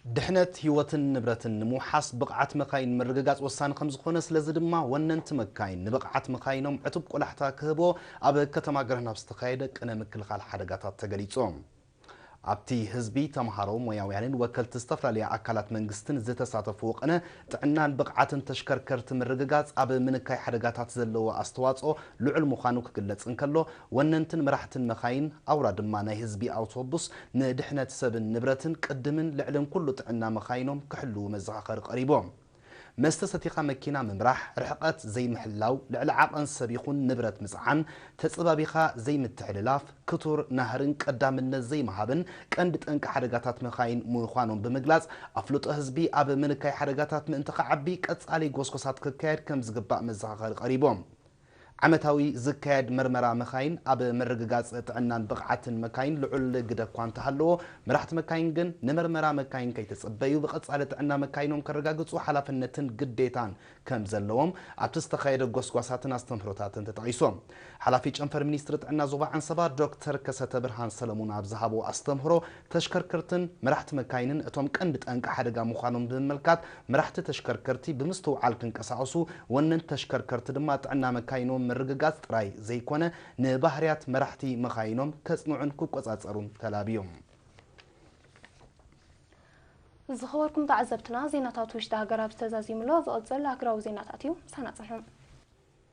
ድሕነት ህይወትን ንብረትን ንምውሓስ ብቕዓት መካይን ምርግጋጽ ወሳኒ ከም ዝኾነ፣ ስለዚ ድማ ወነንቲ መካይን ንብቕዓት መካይኖም ዕቱብ ቆላሕታ ክህቦ ኣብ ከተማ ገረህን ኣብ ዝተኻየደ ቅነ ምክልኻል ሓደጋታት ተገሊጹ። ኣብቲ ህዝቢ፣ ተምሃሮ፣ ሞያውያንን ወከልቲ ዝተፈላለያ ኣካላት መንግስትን ዝተሳተፍዎ ቅነ ጥዕናን ብቕዓትን ተሽከርከርቲ ምርግጋጽ ኣብ ምንካይ ሓደጋታት ዘለዎ ኣስተዋጽኦ ልዑል ምዃኑ ክግለጽ እንከሎ፣ ወነንትን መራሕትን መኻይን ኣውራ ድማ ናይ ህዝቢ ኣውቶቡስ ንድሕነት ሰብን ንብረትን ቅድምን ልዕልን ኩሉ ጥዕና መኻይኖም ክሕልዉ መዘኻኸሪ ቀሪቦም። መስተ ሰቲኻ መኪና ምምራሕ፣ ርሕቐት ዘይምሕላው፣ ልዕሊ ዓቐን ሰብ ይኹን ንብረት ምጽዓን፣ ተጽባቢኻ ዘይምትሕልላፍ፣ ክቱር ናህርን ቀዳምነት ዘይምሃብን ቀንዲ ጠንቂ ሓደጋታት መኻይን ምዃኖም ብምግላጽ፣ ኣፍልጦ ህዝቢ ኣብ ምንካይ ሓደጋታት ምእንቲ ክዓቢ ቀጻሊ ጎስጎሳት ክካየድ ከም ዝግባእ መዘኻኸሪ ቀሪቦም። ዓመታዊ ዝካየድ መርመራ መካይን ኣብ ምርግጋጽ ጥዕናን ብቕዓትን መካይን ልዑል ግደ እኳ እንተሃለዎ፣ መራሕቲ መካይን ግን ንመርመራ መካይን ከይተጸበዩ ብቐጻሊ ጥዕና መካይኖም ከረጋግጹ ሓላፍነትን ግዴታን ከም ዘለዎም ኣብቲ ዝተኻየደ ጎስጓሳትን ኣስተምህሮታትን ተጠቒሶም። ሓላፊ ጨንፈር ሚኒስትሪ ጥዕና ዞባ ዓንሰባ ዶክተር ከሰተ ብርሃን ሰለሙን ኣብ ዝሃቦ ኣስተምህሮ፣ ተሽከርከርትን መራሕቲ መካይንን እቶም ቀንዲ ጠንቂ ሓደጋ ምዃኖም ብምምልካት፣ መራሕቲ ተሽከርከርቲ ብምስትውዓል ክንቀሳቐሱ፣ ወነንቲ ተሽከርከርቲ ድማ ጥዕና መካይኖም ምርግጋጽ ጥራይ ዘይኮነ፣ ንባህርያት መራሕቲ መኻይኖም ከጽንዑን ክቆጻጸሩን ተላብዮም። ዝኸበርኩም ተዓዘብትና፣ ዜናታት ውሽጢ ሃገር ኣብ ዝተዛዚምሉ ዝቕጽል ሃገራዊ ዜናታት እዩ። ምሳና ጽንሑ።